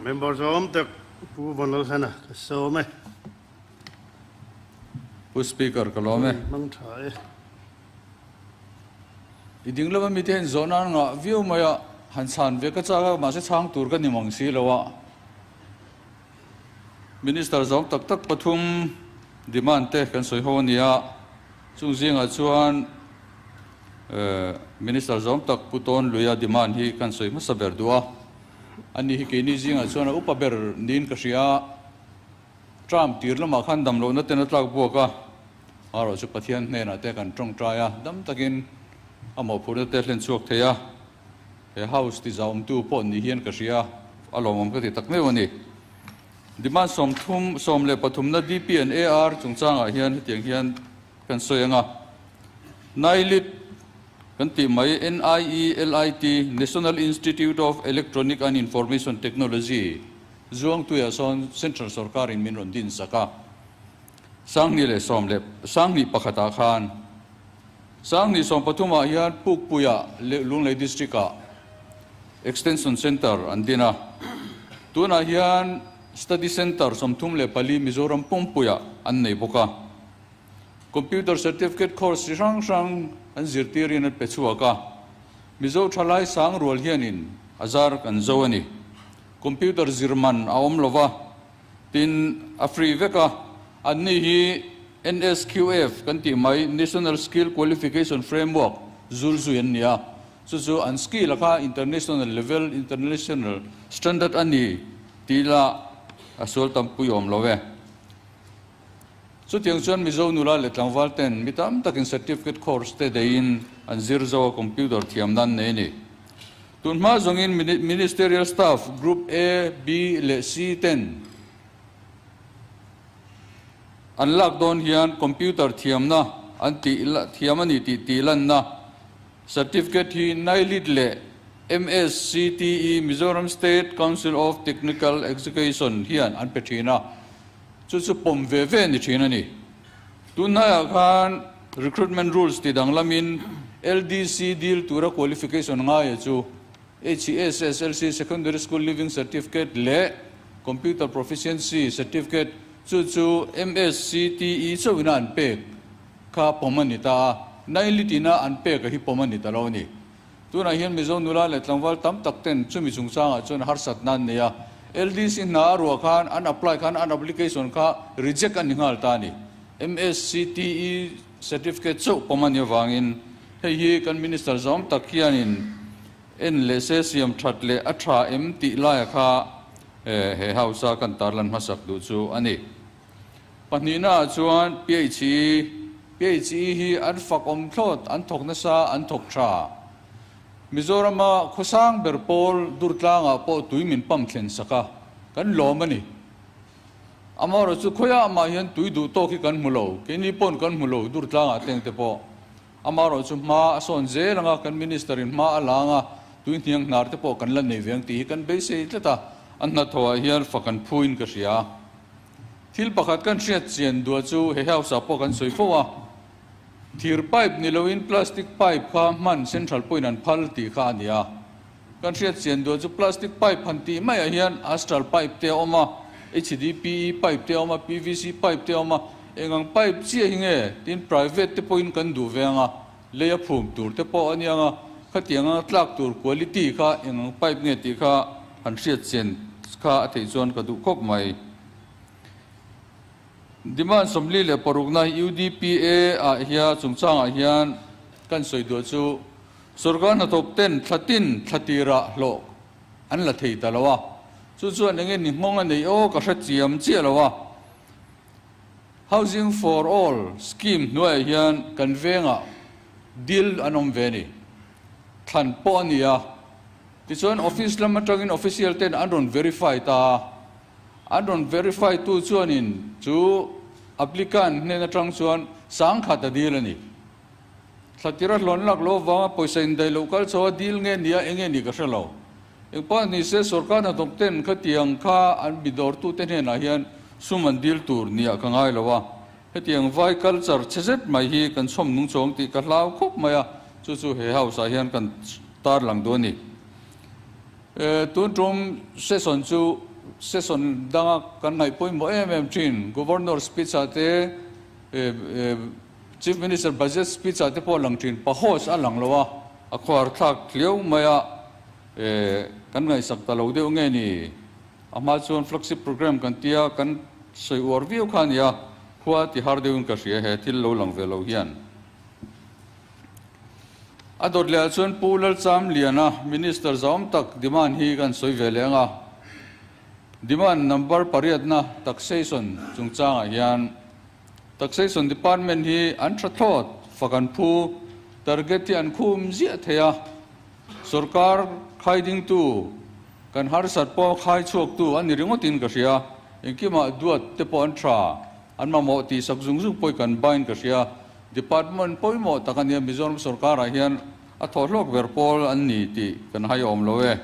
Member zawm tak Pu Vanlalhlana ka sawm e. Pu Speaker ka lawm e. Hmang tha e. I ding lama mite hian zawhna an ngah viau mai a, han chhan ve ka chak a, mahse chhang tur ka ni mang si lo a. Minister zawng tak tak pathum demand te kan sawi ho a ni a, chung zingah chuan Minister zawng tak Pu Tawn Luia demand hi kan sawi hmasa ber duh a, ani hi keini zingah chuan a upa ber niin ka hria a, term tir lamah khan damlohna ten a tlak buak a, amaherawhchu chu Pathian hnenah te kan tawngtai a, dam takin a mawhphurhna te hlen chhuak thei a. He house ti zauhawmtu pawh ni hian ka hria, a lawmawm ka ti tak meuh a ni. Demand sawmthum, sawm leh pathumna DP and AR chungchangah hian hetiang hian kan sawi ang a. NIELIT kan tih mai NIELIT, National Institute of Electronic and Information Technology, Zuangtuiah sawn Central sorkarin min rawn din sak a. Sanghnih leh sawm leh sanghnih pakhatah khan Sanghnih sawmpathumah hian Pukpuia leh Lunglei District-ah Extension Centre an din a. Tunah hian Study Centre 34 Mizoram pumpuiah an nei bawk a. Computer Certificate Course chi hrang hrang an zirtirin an pe chhuak a. Mizo thalai sang rual hianin a zar kan zo a ni. Computer zir man a awm lo va. Tin, a free vek a, anni hi NSQF kan tih mai, National Skill Qualification Framework, zul zui an ni a. Chu chu an skill a kha international level, international standard a ni tih lah a sual tampui awm lo e. Chutiang chuan Mizo nula leh tlangval ten mi tam takin certificate course te deihin an zir zo a, computer thiam nan nei a ni. Tun hma zawngin Ministerial Staff Group A, B leh C ten an lak dawn hian computer thiamna an tih thiam a ni tih tih lanna certificate hi NILIT leh MSCTE, Mizoram State Council of Technical Execution, hian an pe thin a, chu chu pawm ve ve a ni thin a ni. Tun hnaiah khan Recruitment Rules ti danglamin LDC dil tura qualification ngaia chu HESSLC Secondary School Leaving Certificate leh Computer Proficiency Certificate chu chu MSCTE chauhina an pek kha pawm a ni ta a, Nailitina an pek a hi pawm a ni ta lo a ni. Tunah hian Mizo nula leh tlangval tam tak ten chumi chungchangah chuan harsatna an nei a, LDC hna a ruah khan an apply khan an application kha reject a ni nghal ta a ni. MSCTE certificate chauh pawm a nih avangin hei hi kan Minister zawng tak hianin en leh se siam that leh a tha em tih laia kha he House a kan tarlan hmasak duh chu a ni. Pahnihnaah chuan PHE, PHE hi an fak awm thlawt, an thawk nasa, an thawk tha. Mizorama khawsang ber pawl Durtlangah pawh tui min pump thlen sak a, kan lawm a ni. Amaherawhchu chu khawiah mah hian tui duh tawk hi kan hmu lo, keini pawn kan hmu lo Durtlangah teng te pawh. Amaherawhchu chu hma a sawn zel ang a, kan Minister in hma a la ang a, tui hniang hnar te pawh kan la nei ve ang tih hi kan beisei tlat a, an hnathawhah hian fak an phuin ka hria. Thil pakhat kan hriat chian duah chu he house ah pawh kan sawi fo a, thir pipe ni loin plastic pipe kha hman central pawhin an phal tih kha a ni a. Kan hriat chian duah chu plastic pipe han tih maiah hian astral pipe te a awm a, HDPE pipe te a awm a, PVC pipe te a awm a, eng ang pipe chiah hi nge tin private te pawhin kan duh ve ang a, lei a phum tur te pawh a nia ang a, khatiang anga tlak tur quality kha eng ang pipe nge tih kha han hriat chian kha a theih chuan ka duh khawp mai. Demand 46na UDPA ah hian chungchangah hian kan sawi duah chu Sorkar hnathawk ten thla tin thla tirah hlawh an la thei ta lo a, chu chuan enge ni nghawng a neih aw ka hre chiam chiah lo a. Housing for All scheme hnuaiah hian kan vengah dil an awm ve a ni. Thlan pawh a ni a, tichuan office lam atangin official ten an rawn verify ta a, an rawn verify tu chuanin chu applicant hnen atang chuan sangkhat a dil a ni. Thlatira hlawn lak loh avanga pawisa indaih loh kal chho a dil nge nia eng nge ni ka hre lo. Engpah ni se sorkar hnathawk ten khatiang kha an mi dawrtute hnenah hian sum an dil tur nia ka ngai lo a. Hetiang vai culture chhe zet mai hi kan chhawm nung chawng tih ka hlau khawp mai a, chu chu he house ah hian kan tarlang duh a ni. Tun tum session chu session danga kan ngaih pawimawh em em thin Governor speech ah te Chief Minister budget speech ah te pawh a lang thin pahos a lang lo a, a khuar thlak tliau mai a kan ngaihsak ta lo deuh nge ni? A hma chuan flagship programme kan tia kan sawi uar viau kha a nia, khua ti har deuhin ka hria he thil lo lang ve lo hian. A dawt leh ah chuan Pu Lalchamliana Minister zahawm tak demand hi kan sawi ve leh ang a, demand number pariatna taxation chungchangah hian Taxation Department hi an tha thlawt, fak an phu, target hi an khum ziah thei a, sorkar khai dingtu kan harsat pawh khai chhuaktu a ni ringawtin ka hria, engkimah duat te pawh an tha, an mamawh tih sak zung zung pawh i kan bain ka hria, Department pawimawh tak a nia Mizoram sorkarah hian a thawhhlawk ber pawl an ni tih kan hai awm lo e.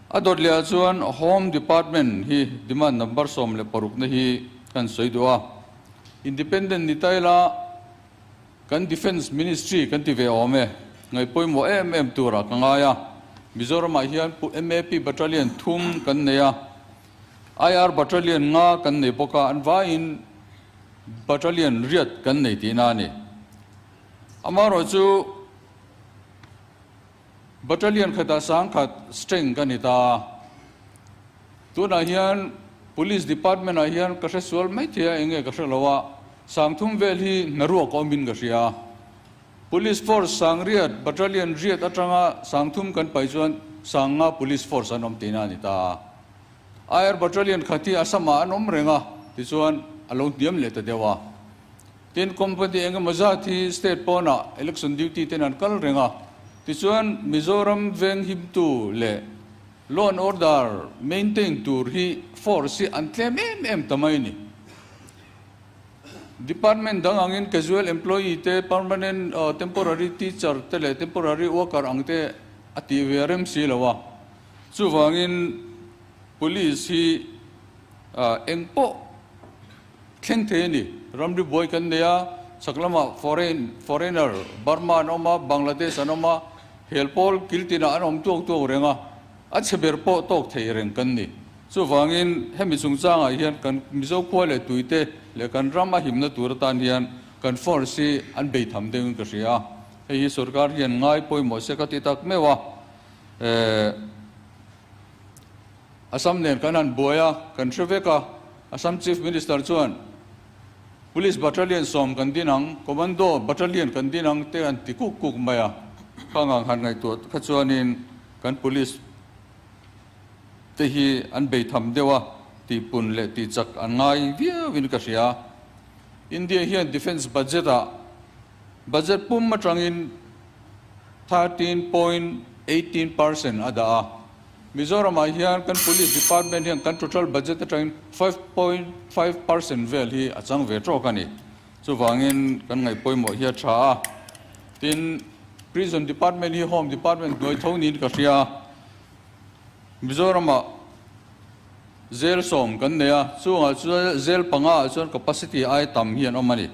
A dawt leh ah chuan Home Department hi demand number 16 na hi kan sawi duh a. Independent ni ta ila kan Defence Ministry kan ti ve awm e. Ngaih pawimawh em em turah ka ngai a. Mizoramah hian MAP Battalion thum kan nei a. IR Battalion nga kan nei bawk a, an vaiin Battalion riat kan nei tihna a ni. Amaherawhchu Battalion khatah sangkhat strength ka ni ta. Tunah hian Police Department ah hian ka hre sual mai thei a, enge ka hre lo a, sangthum vel hi hnaruak awmin ka hria. Police Force sangriat, Battalion riat atanga sangthum kan pai chuan sanga Police Force an awm tihna a ni ta. IR Battalion khat hi Assam ah an awm reng a, tichuan a lo hniam leh ta deuh a. Tin, company eng emaw zat hi state pawnah election duty ten an kal reng a, tichuan Mizoram veng himtu leh law and order maintain tur hi force hi an tlem em em ta mai a ni. Department dang angin casual employee te, permanent, temporary teacher te leh temporary worker ang te a tih ve rem si lo a, chuvangin police hi eng pawh Thleng thei a ni. Ramri buai kan nei a, chhak lamah foreign, foreigner, Burma an awm a, Bangladesh an awm a, hel pawl kil tinah an awm tuak tuak reng a, a chhe ber pawh tawk thei reng kan ni. Chuvangin hemi chungchangah hian kan Mizo khua leh tuite leh kan ram a himna tur atan hian kan force hi an bei tham deuhin ka hria a, hei hi sorkar hian ngai pawimawh se ka ti tak meuh a. Assam nen kan han buai a, kan hre vek a, Assam Chief Minister chuan Police Battalion sawm kan din ang, Commando Battalion kan din ang te an ti kuk kuk mai a, khang ang han ngaihtuah kha chuanin kan Police te hi an bei tham deuh a, tihpun leh tihchak an ngai viauin ka hria. India hian Defence Budget ah Budget pum atangin 13.18% a dah a. Mizoramah hian kan Police Department hian kan total budget atangin 5.5% vel hi a chang ve tawk a ni. Chuvangin kan ngaih pawimawh hi a tha a. Tin, Prison Department hi Home Department hnuai tho niin ka hria a. Mizoramah zel sawm kan nei a, chungah chuan zel panga ah chuan capacity ai tam hi an awm a ni.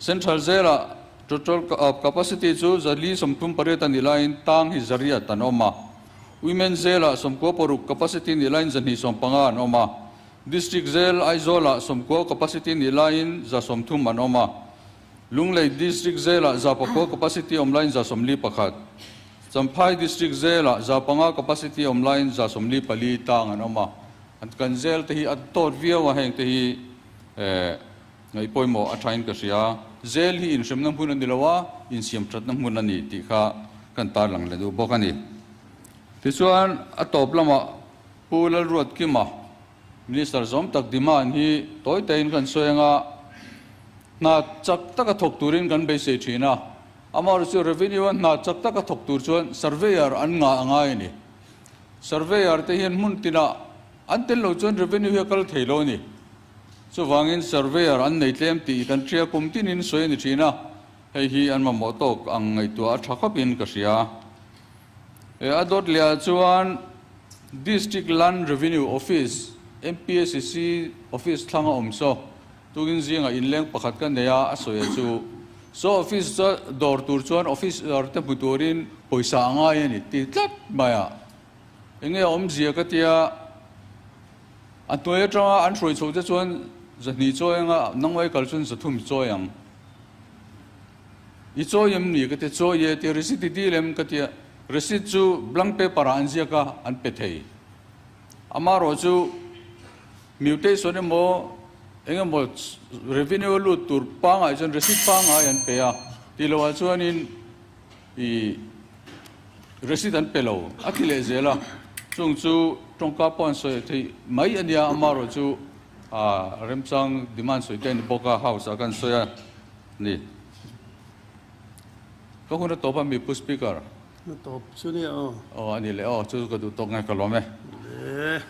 Central zelah total capacity chu 438 a nih laiin tang hi zariat an awm a. Women zelah 96 capacity nih laiin 215 an awm a. District zel Aizawlah 90 capacity nih laiin 130 an awm a. Lunglei District zelah 9 capacity awm laiin 41. Champhai District zelah 5 capacity awm laiin 144 tang an awm a. An kan zel te hi a tawt viau a, heng te hi ngaih pawimawh a thain ka hria. Zel hi inhremna hmun a ni lo a, insiam thatna hmun a ni tih kha kan tarlang leh duh bawk a ni. Tichuan a tawp lamah Pu Lalruatkima, Minister zawm tak demand hi tawi tahin kan sawi anga hna chak taka thawk turin kan beisei thin a. Amaherawhchu chu revenue a hna chak taka thawk tur chuan surveyor an ngah a ngai a ni. Surveyor te hian hmun tinah an tel lo chuan revenue hi a kal thei lo a ni. Chuvangin surveyor an nei tlem tih kan hria kum tinin sawi a ni thin a, hei hi an mamawh tawk ang ngaihtuah a tha khawpin ka hria. He a dawt lehah chuan District Land Revenue Office, MPSC office thlang a awm saw, tukin zingah inleng pakhat ka nei a, a sawi a chu. Saw office chu dawr tur chuan officer te hmu turin pawisa a ngai a ni ti tlat mai a. Enge a awmzia ka tia, a hnuai atanga an hruai chhoh te chuan 200 chawi anga nangmah i kal chuan 300 i chawi ang. I chawi em ni ka tia, chawi e tia receipt i dil em ka tia, receipt chu blank paper ah an ziak a, an pe thei. Amaherawh chu mutation emaw engemaw revenue a lut tur pangai chuan receipt pangai an pe a, tih loh ah chuanin i receipt an pe lo a ti leh zel a, chung chu tawngka pawh an sawi theih mai a nia, amaherawh chu remchang demand sawi te a ni bawk a, house ah kan sawi a ni. Ka hun a tawp a mi Pu Speaker. Na tawp chu nia aw. Aw a ni leh aw, chu chu ka duh tawk nge ka lawm e. Le.